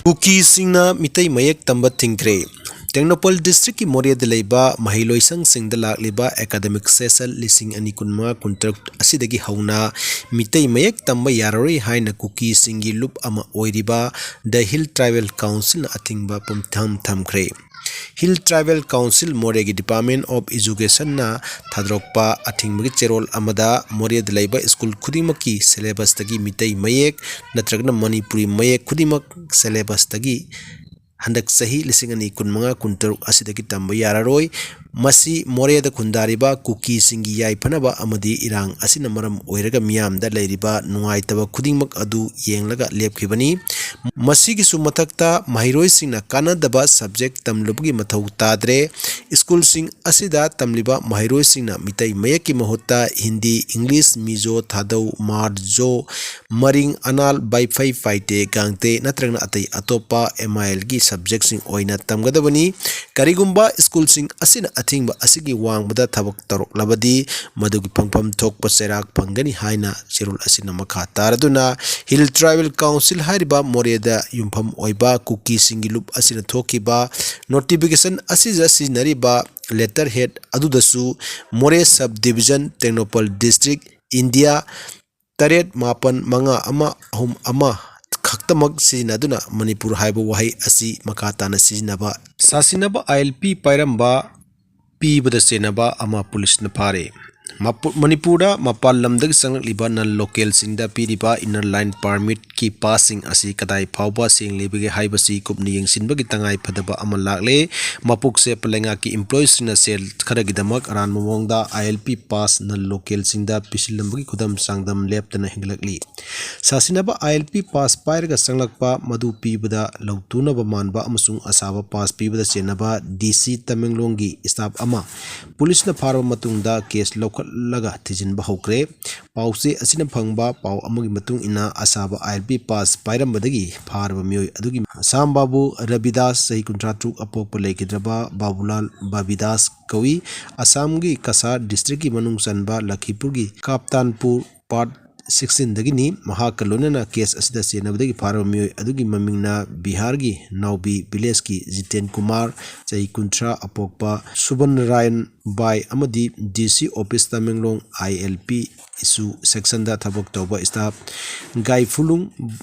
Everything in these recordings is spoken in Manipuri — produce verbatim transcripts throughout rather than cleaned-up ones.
ꯀꯨꯀꯤꯁꯤꯡꯅ ꯃꯤꯇꯩ ꯃꯌꯦꯛ ꯇꯝꯕ ꯊꯤꯡꯈ꯭ꯔꯦ꯫ ꯇꯦꯡꯅꯧꯄꯜ ꯗꯤꯁꯇ꯭ꯔꯤꯛꯀꯤ ꯃꯣꯔꯦꯗ ꯂꯩꯕ ꯃꯍꯩꯂꯣꯏꯁꯪꯁꯤꯡꯗ ꯂꯥꯛꯂꯤꯕ ꯑꯦꯀꯥꯗꯃꯤꯛ ꯁꯦꯁꯟ ꯂꯤꯁꯤꯡ ꯑꯅꯤ ꯀꯨꯟꯃꯉꯥ ꯀꯨꯟꯇꯔꯨꯛ ꯑꯁꯤꯗꯒꯤ ꯍꯧꯅ ꯃꯤꯇꯩ ꯃꯌꯦꯛ ꯇꯝꯕ ꯌꯥꯔꯔꯣꯏ ꯍꯥꯏꯅ ꯀꯨꯀꯤꯁꯤꯡꯒꯤ ꯂꯨꯞ ꯑꯃ ꯑꯣꯏꯔꯤꯕ ꯗ ꯍꯤꯜ ꯇ꯭ꯔꯥꯏꯕꯦꯜ ꯀꯥꯎꯟꯁꯤꯜꯅ ꯑꯊꯤꯡꯕ ꯄꯨꯝꯊꯝ ꯊꯝꯈ꯭ꯔꯦ꯫ ꯍꯤꯜ ꯇ꯭ꯔꯥꯏꯕꯦꯜ ꯀꯥꯎꯟꯁꯤꯜ ꯃꯣꯔꯦꯒꯤ ꯗꯤꯄꯥꯔꯠꯃꯦꯟ ꯑꯣꯐ ꯏꯖꯨꯀꯦꯁꯟꯅ ꯊꯥꯗꯣꯔꯛꯄ ꯑꯊꯤꯡꯕꯒꯤ ꯆꯦꯔꯣꯜ ꯑꯃꯗ ꯃꯣꯔꯦꯗ ꯂꯩꯕ ꯁ꯭ꯀꯨꯜ ꯈꯨꯗꯤꯡꯃꯛꯀꯤ ꯁꯦꯂꯦꯕꯁꯇꯒꯤ ꯃꯤꯇꯩ ꯃꯌꯦꯛ ꯅꯠꯇ꯭ꯔꯒꯅ ꯃꯅꯤꯄꯨꯔꯤ ꯃꯌꯦꯛ ꯈꯨꯗꯤꯡꯃꯛ ꯁꯦꯂꯦꯕꯁꯇꯒꯤ ꯍꯟꯗꯛ ꯆꯍꯤ ꯂꯤꯁꯤꯡ ꯑꯅꯤ ꯀꯨꯟꯃꯉꯥ ꯀꯨꯟꯇꯔꯨꯛ ꯑꯁꯤꯗꯒꯤ ꯇꯝꯕ ꯌꯥꯔꯔꯣꯏ꯫ ꯃꯁꯤ ꯃꯣꯔꯦꯗ ꯈꯨꯟꯗꯥꯔꯤꯕ ꯀꯨꯀꯤꯁꯤꯡꯒꯤ ꯌꯥꯏꯐꯅꯕ ꯑꯃꯗꯤ ꯏꯔꯥꯡ ꯑꯁꯤꯅ ꯃꯔꯝ ꯑꯣꯏꯔꯒ ꯃꯤꯌꯥꯝꯗ ꯂꯩꯔꯤꯕ ꯅꯨꯡꯉꯥꯏꯇꯕ ꯈꯨꯗꯤꯡꯃꯛ ꯑꯗꯨ ꯌꯦꯡꯂꯒ ꯂꯦꯞꯈꯤꯕꯅꯤ꯫ ꯃꯁꯤꯒꯤꯁꯨ ꯃꯊꯛꯇ ꯃꯍꯩꯔꯣꯏꯁꯤꯡꯅ ꯀꯥꯟꯅꯗꯕ ꯁꯕꯖꯦꯛ ꯇꯝꯂꯨꯕꯒꯤ ꯃꯊꯧ ꯇꯥꯗ꯭ꯔꯦ꯫ ꯁ꯭ꯀꯨꯜꯁꯤꯡ ꯑꯁꯤꯗ ꯇꯝꯂꯤꯕ ꯃꯍꯩꯔꯣꯏꯁꯤꯡꯅ ꯃꯤꯇꯩ ꯃꯌꯦꯛꯀꯤ ꯃꯍꯨꯠꯇ ꯍꯤꯟꯗꯤ, ꯏꯪꯂꯤꯁ, ꯃꯤꯖꯣ, ꯊꯥꯗꯧ, ꯃꯥꯔꯖꯣ, ꯃꯔꯤꯡ, ꯑꯅꯥꯜ, ꯕꯥꯏꯐꯩ, ꯐꯥꯏꯇꯦ, ꯒꯥꯡꯇꯦ ꯅꯠꯇ꯭ꯔꯒꯅ ꯑꯇꯩ ꯑꯇꯣꯞꯄ ꯑꯦꯝ ꯑꯥꯏ ꯑꯦꯜꯒꯤ ꯁꯕꯖꯦꯛꯁꯤꯡ ꯑꯣꯏꯅ ꯇꯝꯒꯗꯕꯅꯤ꯫ ꯀꯔꯤꯒꯨꯝꯕ ꯁ꯭ꯀꯨꯜꯁꯤꯡ ꯑꯁꯤꯅ ꯑꯊꯤꯡꯕ ꯑꯁꯤꯒꯤ ꯋꯥꯡꯃꯗ ꯊꯕꯛ ꯇꯧꯔꯛꯂꯕꯗꯤ ꯃꯗꯨꯒꯤ ꯐꯪꯐꯝ ꯊꯣꯛꯄ ꯆꯩꯔꯥꯛ ꯐꯪꯒꯅꯤ ꯍꯥꯏꯅ ꯆꯦꯔꯣꯜ ꯑꯁꯤꯅ ꯃꯈꯥ ꯇꯥꯔꯗꯨꯅ ꯍꯤꯜ ꯇ꯭ꯔꯥꯏꯕꯦꯜ ꯀꯥꯎꯟꯁꯤꯜ ꯍꯥꯏꯔꯤꯕ ꯃꯣꯔꯦꯗ ꯌꯨꯝꯐꯝ ꯑꯣꯏꯕ ꯀꯨꯀꯤꯁꯤꯡꯒꯤ ꯂꯨꯞ ꯑꯁꯤꯅ ꯊꯣꯛꯈꯤꯕ ꯅꯣꯇꯤꯐꯤꯀꯦꯁꯟ ꯑꯁꯤꯗ ꯁꯤꯖꯤꯟꯅꯔꯤꯕ ꯂꯦꯇꯔ ꯍꯦꯗ ꯑꯗꯨꯗꯁꯨ ꯃꯣꯔꯦ sub division, Tengnoupal district, India, ꯇꯔꯦꯠ ꯃꯥꯄꯟ ꯃꯉꯥ ꯑꯃ ꯑꯍꯨꯝ ꯑꯃ ꯈꯛꯇꯃꯛ ꯁꯤꯖꯤꯟꯅꯗꯨꯅ ꯃꯅꯤꯄꯨꯔ ꯍꯥꯏꯕ ꯋꯥꯍꯩ ꯑꯁꯤ ꯃꯈꯥ ꯇꯥꯅ ꯁꯤꯖꯤꯟꯅꯕ ꯁꯥꯁꯤꯟꯅꯕ ꯑꯥꯏ ꯑꯦꯜ ꯄꯤ ꯄꯥꯏꯔꯝꯕ ꯄꯤꯕꯗ ꯆꯦꯟꯅꯕ ꯑꯃ ꯄꯨꯂꯤꯁꯅ ꯐꯥꯔꯦ꯫ ꯃꯄꯨ-, ꯃꯅꯤꯄꯨꯔꯗ ꯃꯄꯥꯟ ꯂꯝꯗꯒꯤ ꯆꯪꯂꯛꯂꯤꯕ ꯅꯟ ꯂꯣꯀꯦꯜꯁꯤꯡꯗ ꯄꯤꯔꯤꯕ ꯏꯟꯅꯔ ꯂꯥꯏꯟ ꯄꯥꯔꯃꯤꯠꯀꯤ ꯄꯥꯁꯁꯤꯡ ꯑꯁꯤ ꯀꯗꯥꯏ ꯐꯥꯎꯕ ꯁꯦꯡꯂꯤꯕꯒꯦ ꯍꯥꯏꯕꯁꯤ ꯀꯨꯞꯅ ꯌꯦꯡꯁꯤꯟꯕꯒꯤ ꯇꯉꯥꯏ ꯐꯗꯕ ꯑꯃ ꯂꯥꯛꯂꯦ꯫ ꯃꯄꯣꯛ ꯆꯦꯠꯄ ꯂꯩꯉꯥꯛꯀꯤ ꯏꯝꯄ꯭ꯂꯣꯌꯤꯁꯤꯡꯅ ꯁꯦꯜ ꯈꯔꯒꯤꯗꯃꯛ ꯑꯔꯥꯟꯕ ꯃꯑꯣꯡꯗ ꯑꯥꯏ ꯑꯦꯜ ꯄꯤ ꯄꯥꯁ ꯅꯟ ꯂꯣꯀꯦꯜꯁꯤꯡꯗ ꯄꯤꯁꯤꯜꯂꯝꯕꯒꯤ ꯈꯨꯗꯝ ꯆꯥꯡꯗꯝ ꯂꯦꯞꯇꯅ ꯍꯦꯟꯒꯠꯂꯛꯂꯤ꯫ ꯁꯥꯁꯤꯟꯅꯕ ꯑꯥꯏ ꯑꯦꯜ ꯄꯤ ꯄꯥꯁ ꯄꯥꯏꯔꯒ ꯆꯪꯂꯛꯄ ꯃꯗꯨ ꯄꯤꯕꯗ ꯂꯧꯇꯨꯅꯕ ꯃꯥꯟꯕ ꯑꯃꯁꯨꯡ ꯑꯁꯥꯕ ꯄꯥꯁ ꯄꯤꯕꯗ ꯆꯦꯟꯅꯕ ꯗꯤ ꯁꯤ ꯇꯃꯦꯡꯂꯣꯡꯒꯤ ꯁ꯭ꯇꯥꯐ ꯑꯃ ꯄꯨꯂꯤꯁꯅ ꯐꯥꯔꯕ ꯃꯇꯨꯡꯗ ꯀꯦꯁ ꯂꯧꯈꯠꯂꯒ ꯊꯤꯖꯤꯟꯕ ꯍꯧꯈ꯭ꯔꯦ꯫ ꯄꯥꯎꯆꯦ ꯑꯁꯤꯅ ꯐꯪꯕ ꯄꯥꯎ ꯑꯃꯒꯤ ꯃꯇꯨꯡ ꯏꯟꯅ ꯑꯁꯥꯕ ꯑꯥꯏ ꯑꯦꯜ ꯄꯤ ꯄꯥꯁ ꯄꯥꯏꯔꯝꯕꯗꯒꯤ ꯐꯥꯔꯕ ꯃꯤꯑꯣꯏ ꯑꯗꯨꯒꯤ ꯁꯥꯝ ꯕꯥꯕꯨ ꯔꯕꯤꯗꯥꯁ, ꯆꯍꯤ ꯀꯨꯟꯊ꯭ꯔꯥ ꯇꯔꯨꯛ, ꯑꯄꯣꯛꯄ ꯂꯩꯈꯤꯗ꯭ꯔꯕ ꯕꯥꯕꯨꯂꯥꯜ ꯕꯕꯤꯗꯥꯁ ꯀꯧꯏ꯫ ꯑꯁꯥꯝꯒꯤ ꯀꯁꯥꯔ ꯗꯤꯁꯇ꯭ꯔꯤꯛꯀꯤ ꯃꯅꯨꯡ ꯆꯟꯕ ꯂꯈꯤꯄꯨꯔꯒꯤ ꯀꯥꯞꯇꯥꯟꯄꯨꯔ ꯄꯥꯠ ꯁꯤꯛꯁꯇꯤꯟꯗꯒꯤꯅꯤ꯫ ꯃꯍꯥꯛꯀ ꯂꯣꯏꯅꯅ ꯀꯦꯁ ꯑꯁꯤꯗ ꯆꯦꯟꯅꯕꯗꯒꯤ ꯐꯥꯔꯕ ꯃꯤꯑꯣꯏ ꯑꯗꯨꯒꯤ ꯃꯃꯤꯡꯅ ꯕꯤꯍꯥꯔꯒꯤ ꯅꯥꯎꯕꯤ ꯚꯤꯂꯦꯖꯀꯤ ꯖꯤꯇꯦꯟ ꯀꯨꯃꯥꯔ, ꯆꯍꯤ ꯀꯨꯟꯊ꯭ꯔꯥ, ꯑꯄꯣꯛꯄ ꯁꯨꯕꯟ ꯅꯥꯔꯥꯌꯟ ꯕꯥꯏ ꯑꯃꯗꯤ ꯗꯤ ꯁꯤ ꯑꯣꯐꯤꯁ ꯇꯃꯦꯡꯂꯣꯡ ꯑꯥꯏ ꯑꯦꯜ ꯄꯤ ꯏꯁꯨ ꯁꯦꯛꯁꯟꯗ ꯊꯕꯛ ꯇꯧꯕ ꯁ꯭ꯇꯥꯐ ꯒꯥꯏꯐꯨꯂꯨꯡ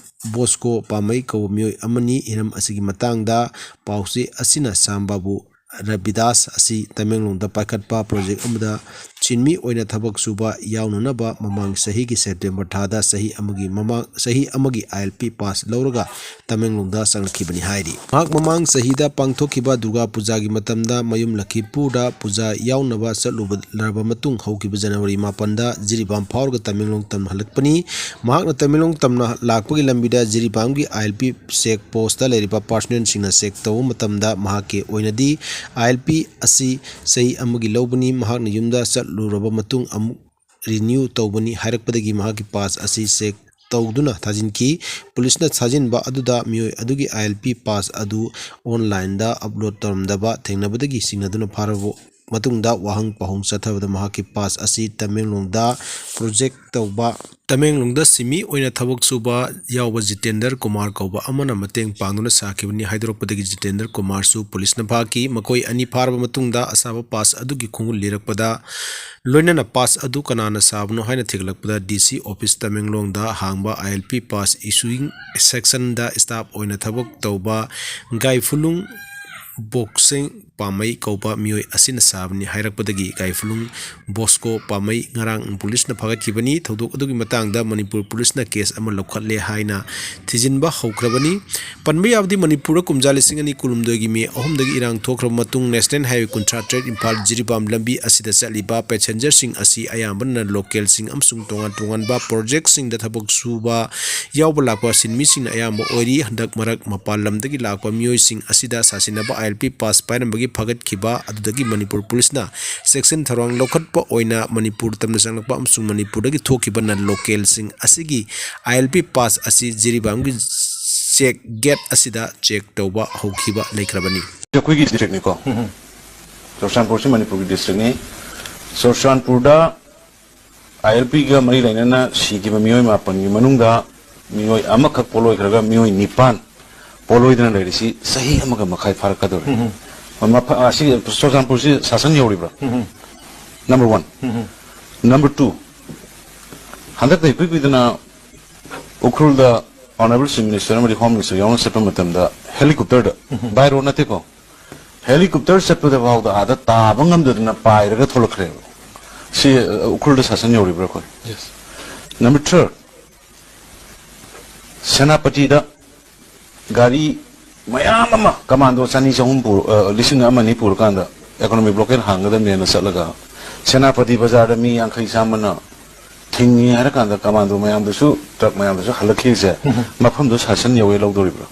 ꯕꯣꯁꯀꯣ ꯄꯥꯃꯩ ꯀꯧꯕ ꯃꯤꯑꯣꯏ ꯑꯃꯅꯤ꯫ ꯍꯤꯔꯝ ꯑꯁꯤꯒꯤ ꯃꯇꯥꯡꯗ ꯄꯥꯎꯆꯦ ꯑꯁꯤꯅ ꯁꯥꯝꯕꯥꯕꯨ ꯔꯕꯤꯗꯥꯁ ꯑꯁꯤ ꯇꯃꯦꯡꯂꯣꯡꯗ ꯄꯥꯏꯈꯠꯄ ꯄ꯭ꯔꯣꯖꯦꯛ ꯑꯃꯗ ꯁꯤꯟꯃꯤ ꯑꯣꯏꯅ ꯊꯕꯛ ꯁꯨꯕ ꯌꯥꯎꯅꯅꯕ ꯃꯃꯥꯡ ꯆꯍꯤꯒꯤ ꯁꯦꯞꯇꯦꯝꯕꯔ ꯊꯥꯗ ꯆꯍꯤ ꯑꯃꯒꯤ ꯃꯃꯥꯡ, ꯆꯍꯤ ꯑꯃꯒꯤ ꯑꯥꯏ ꯑꯦꯜ ꯄꯤ ꯄꯥꯁ ꯂꯧꯔꯒ ꯇꯃꯦꯡꯂꯣꯡꯗ ꯆꯪꯂꯛꯈꯤꯕꯅꯤ ꯍꯥꯏꯔꯤ꯫ ꯃꯍꯥꯛ ꯃꯃꯥꯡ ꯆꯍꯤꯗ ꯄꯥꯡꯊꯣꯛꯈꯤꯕ ꯗꯨꯔꯒꯥ ꯄꯨꯖꯥꯒꯤ ꯃꯇꯝꯗ ꯃꯌꯨꯝ ꯂꯈꯤꯄꯨꯔꯗ ꯄꯨꯖꯥ ꯌꯥꯎꯅꯕ ꯆꯠꯂꯨꯔꯕ ꯃꯇꯨꯡ ꯍꯧꯈꯤꯕ ꯖꯅꯋꯥꯔꯤ ꯃꯥꯄꯟꯗ ꯖꯤꯔꯤꯕꯥꯝ ꯐꯥꯎꯔꯒ ꯇꯃꯦꯡꯂꯣꯡ ꯇꯝꯅ ꯍꯜꯂꯛꯄꯅꯤ꯫ ꯃꯍꯥꯛꯅ ꯇꯃꯦꯡꯂꯣꯡ ꯇꯝꯅ ꯂꯥꯛꯄꯒꯤ ꯂꯝꯕꯤꯗ ꯖꯤꯔꯤꯕꯥꯝꯒꯤ ꯑꯥꯏ ꯑꯦꯜ ꯄꯤ ꯆꯦꯛ ꯄꯣꯁꯇ ꯂꯩꯔꯤꯕ ꯄꯥꯔꯁꯣꯅꯦꯜꯁꯤꯡꯅ ꯆꯦꯛ ꯇꯧꯕ ꯃꯇꯝꯗ ꯃꯍꯥꯛꯀꯤ ꯑꯣꯏꯅꯗꯤ ꯑꯥꯏ ꯑꯦꯜ ꯄꯤ ꯑꯁꯤ ꯆꯍꯤ ꯑꯃꯒꯤ ꯂꯧꯕꯅꯤ꯫ ꯃꯍꯥꯛꯅ ꯌꯨꯝꯗ ꯆꯠꯂꯨꯔꯕ ꯃꯇꯨꯡ ꯑꯃꯨꯛ ꯔꯤꯅ꯭ꯌꯨ ꯇꯧꯕꯅꯤ ꯍꯥꯏꯔꯛꯄꯗꯒꯤ ꯃꯍꯥꯛꯀꯤ ꯄꯥꯁ ꯑꯁꯤ ꯆꯦꯛ ꯇꯧꯗꯨꯅ ꯊꯥꯖꯤꯟꯈꯤ꯫ ꯄꯨꯂꯤꯁꯅ ꯊꯥꯖꯤꯟꯕ ꯑꯗꯨꯗ ꯃꯤꯑꯣꯏ ꯑꯗꯨꯒꯤ ꯑꯥꯏ ꯑꯦꯜ ꯄꯤ ꯄꯥꯁ ꯑꯗꯨ ꯑꯣꯟꯂꯥꯏꯟꯗ ꯑꯞꯂꯣꯗ ꯇꯧꯔꯝꯗꯕ ꯊꯦꯡꯅꯕꯗꯒꯤ ꯆꯤꯡꯅꯗꯨꯅ ꯐꯥꯔꯕ ꯃꯇꯨꯡꯗ ꯋꯥꯍꯪ ꯄꯥꯎꯍꯪ ꯆꯠꯊꯕꯗ ꯃꯍꯥꯛꯀꯤ ꯄꯥꯁ ꯑꯁꯤ ꯇꯃꯦꯡꯂꯣꯡꯗ ꯄ꯭ꯔꯣꯖꯦꯛ ꯇꯧꯕ, ꯇꯃꯦꯡꯂꯣꯡꯗ ꯁꯤꯟꯃꯤ ꯑꯣꯏꯅ ꯊꯕꯛ ꯁꯨꯕ ꯌꯥꯎꯕ ꯖꯤꯇꯦꯟꯗꯔ ꯀꯨꯃꯥꯔ ꯀꯧꯕ ꯑꯃꯅ ꯃꯇꯦꯡ ꯄꯥꯡꯗꯨꯅ ꯁꯥꯈꯤꯕꯅꯤ ꯍꯥꯏꯗꯣꯔꯛꯄꯗꯒꯤ ꯖꯤꯇꯦꯟꯗꯔ ꯀꯨꯃꯥꯔꯁꯨ ꯄꯨꯂꯤꯁꯅ ꯐꯥꯈꯤ꯫ ꯃꯈꯣꯏ ꯑꯅꯤ ꯐꯥꯔꯕ ꯃꯇꯨꯡꯗ ꯑꯁꯥꯕ ꯄꯥꯁ ꯑꯗꯨꯒꯤ ꯈꯣꯡꯒꯨꯜ ꯂꯤꯔꯛꯄꯗ ꯂꯣꯏꯅꯅ ꯄꯥꯁ ꯑꯗꯨ ꯀꯅꯥꯅ ꯁꯥꯕꯅꯣ ꯍꯥꯏꯅ ꯊꯤꯒꯠꯂꯛꯄꯗ ꯗꯤ ꯁꯤ ꯑꯣꯐꯤꯁ ꯇꯃꯦꯡꯂꯣꯡꯗ ꯍꯥꯡꯕ ꯑꯥꯏ ꯑꯦꯜ ꯄꯤ ꯄꯥꯁ ꯏꯁꯨꯌꯤꯡ ꯁꯦꯛꯁꯟꯗ ꯁ꯭ꯇꯥꯐ ꯑꯣꯏꯅ ꯊꯕꯛ ꯇꯧꯕ ꯒꯥꯏꯐꯨꯂꯨꯡ ꯕꯣꯛꯁꯦꯡ ꯄꯥꯃꯩ ꯀꯧꯕ ꯃꯤꯑꯣꯏ ꯑꯁꯤꯅ ꯁꯥꯕꯅꯤ ꯍꯥꯏꯔꯛꯄꯗꯒꯤ ꯒꯥꯏꯐꯨꯂꯨꯡ ꯕꯣꯁꯀꯣ ꯄꯥꯃꯩ ꯉꯔꯥꯡ ꯄꯨꯂꯤꯁꯅ ꯐꯥꯒꯠꯈꯤꯕꯅꯤ꯫ ꯊꯧꯗꯣꯛ ꯑꯗꯨꯒꯤ ꯃꯇꯥꯡꯗ ꯃꯅꯤꯄꯨꯔ ꯄꯨꯂꯤꯁꯅ ꯀꯦꯁ ꯑꯃ ꯂꯧꯈꯠꯂꯦ ꯍꯥꯏꯅ ꯊꯤꯖꯤꯟꯕ ꯍꯧꯈ꯭ꯔꯕꯅꯤ꯫ ꯄꯟꯕ ꯌꯥꯕꯗꯤ ꯃꯅꯤꯄꯨꯔꯗ ꯀꯨꯝꯖꯥ ꯂꯤꯁꯤꯡ ꯑꯅꯤ ꯀꯨꯟꯍꯨꯝꯗꯣꯏꯒꯤ ꯃꯦ ꯑꯍꯨꯝꯗꯒꯤ ꯏꯔꯥꯡ ꯊꯣꯛꯈ꯭ꯔꯕ ꯃꯇꯨꯡ ꯅꯦꯁꯅꯦꯜ ꯍꯥꯏꯋꯦ ꯀꯨꯟꯊ꯭ꯔꯥ ꯇꯔꯦꯠ ꯏꯝꯐꯥꯜ ꯖꯤꯔꯤꯕꯥꯝ ꯂꯝꯕꯤ ꯑꯁꯤꯗ ꯆꯠꯂꯤꯕ ꯄꯦꯁꯦꯟꯖꯔꯁꯤꯡ ꯑꯁꯤ ꯑꯌꯥꯝꯕꯅ ꯂꯣꯀꯦꯜꯁꯤꯡ ꯑꯃꯁꯨꯡ ꯇꯣꯉꯥꯟ ꯇꯣꯉꯥꯟꯕ ꯄ꯭ꯔꯣꯖꯦꯛꯁꯤꯡꯗ ꯊꯕꯛ ꯁꯨꯕ ꯌꯥꯎꯕ ꯂꯥꯛꯄ ꯁꯤꯟꯃꯤꯁꯤꯡꯅ ꯑꯌꯥꯝꯕ ꯑꯣꯏꯔꯤ꯫ ꯍꯟꯗꯛ ꯃꯔꯛ ꯃꯄꯥꯟ ꯂꯝꯗꯒꯤ ꯂꯥꯛꯄ ꯃꯤꯑꯣꯏꯁꯤꯡ ꯑꯁꯤꯗ ꯁꯥꯁꯤꯟꯅꯕ ꯑꯥꯏ ꯑꯦꯜ ꯄꯤ ꯄꯥꯁ ꯄꯥꯏꯔꯝꯕꯒꯤ ꯐꯥꯒꯠꯈꯤꯕ ꯑꯗꯨꯗꯒꯤ ꯃꯅꯤꯄꯨꯔ ꯄꯨꯂꯤꯁꯅ ꯆꯦꯛꯁꯤꯟ ꯊꯧꯔꯥꯡ ꯂꯧꯈꯠꯄ ꯑꯣꯏꯅ ꯃꯅꯤꯄꯨꯔ ꯇꯝꯅ ꯆꯪꯂꯛꯄ ꯑꯃꯁꯨꯡ ꯃꯅꯤꯄꯨꯔꯗꯒꯤ ꯊꯣꯛꯈꯤꯕ ꯅꯟ ꯂꯣꯀꯦꯜꯁꯤꯡ ꯑꯁꯤꯒꯤ ꯑꯥꯏ ꯑꯦꯜ ꯄꯤ ꯄꯥꯁ ꯑꯁꯤ ꯖꯤꯔꯤꯕꯥꯝꯒꯤ ꯆꯦꯛ ꯒꯦꯠ ꯑꯁꯤꯗ ꯆꯦꯛ ꯇꯧꯕ ꯍꯧꯈꯤꯕ ꯂꯩꯈ꯭ꯔꯕꯅꯤ꯫ ꯑꯩꯈꯣꯏꯒꯤ ꯗꯤꯁꯇ꯭ꯔꯤꯛꯅꯤꯀꯣ꯫ ꯆꯨꯔꯆꯥꯟꯄꯨꯔꯁꯤ ꯃꯅꯤꯄꯨꯔꯒꯤ ꯗꯤꯁꯇ꯭ꯔꯤꯛꯅꯤ꯫ ꯆꯨꯔꯆꯥꯟꯄꯨꯔꯗ ꯑꯥꯏ ꯑꯦꯜ ꯄꯤꯒ ꯃꯔꯤ ꯂꯩꯅꯅ ꯁꯤꯈꯤꯕ ꯃꯤꯑꯣꯏ ꯃꯥꯄꯟꯒꯤ ꯃꯅꯨꯡꯗ ꯃꯤꯑꯣꯏ ꯑꯃꯈꯛ ꯄꯣꯠꯂꯣꯏꯈ꯭ꯔꯒ ꯃꯤꯑꯣꯏ ꯅꯤꯄꯥꯟ ꯄꯣꯠꯂꯣꯏꯗꯅ ꯂꯩꯔꯤꯁꯤ ꯆꯍꯤ ꯑꯃꯒ ꯃꯈꯥꯏ ꯐꯥꯔꯛꯀꯗꯧꯔꯦ꯫ ꯃꯐ-, ꯑꯁꯤ ꯆꯨꯔꯆꯥꯟꯄꯨꯔꯁꯤ ꯁꯥꯁꯟ ꯌꯧꯔꯤꯕ꯭ꯔꯥ? Number one꯫ Number two, ꯍꯟꯗꯛꯇ ꯏꯀꯨꯏ ꯀꯨꯏꯗꯅ ꯎꯈ꯭ꯔꯨꯜꯗ Honourable Chief Minister ꯑꯃꯗꯤ Home Minister ꯌꯥꯎꯅ ꯆꯠꯄ ꯃꯇꯝꯗ helicopterꯗ, by road ꯅꯠꯇꯦꯀꯣ, helicopter ꯆꯠꯄꯗ ꯐꯥꯎꯗ ꯑꯥꯗ ꯇꯥꯕ ꯉꯝꯗꯗꯅ ꯄꯥꯏꯔꯒ ꯊꯣꯛꯂꯛꯈ꯭ꯔꯦꯕ꯫ ꯁꯤ, ꯑ, ꯎꯈ꯭ꯔꯨꯜꯗ ꯁꯥꯁꯟ ꯌꯧꯔꯤꯕ꯭ꯔꯥ ꯑꯩꯈꯣꯏ? Number third, ꯁꯦꯅꯥꯄꯇꯤꯗ ꯒꯥꯔꯤ ꯃꯌꯥꯝ ꯑꯃ commando ꯆꯅꯤ ꯆꯍꯨꯝ ꯄꯨ-, ꯑ, ꯂꯤꯁꯤꯡ ꯑꯃ ꯑꯅꯤ ꯄꯨꯔꯀꯥꯟꯗ economic blockade ꯍꯥꯡꯒꯗꯕꯅꯦꯅ ꯆꯠꯂꯒ ꯁꯦꯅꯥꯄꯇꯤ ꯕꯖꯥꯔꯗ ꯃꯤ ꯌꯥꯡꯈꯩ ꯆꯥꯝꯃꯅ ꯊꯤꯡꯉꯤ ꯍꯥꯏꯔꯀꯥꯟꯗ commando ꯃꯌꯥꯝꯗꯨꯁꯨ, truck ꯃꯌꯥꯝꯗꯨꯁꯨ ꯍꯜꯂꯛꯈꯤꯕꯁꯦ ꯃꯐꯝꯗꯣ ꯁꯥꯁꯟ ꯌꯧꯋꯦ ꯂꯧꯗꯣꯔꯤꯕ꯭ꯔꯥ?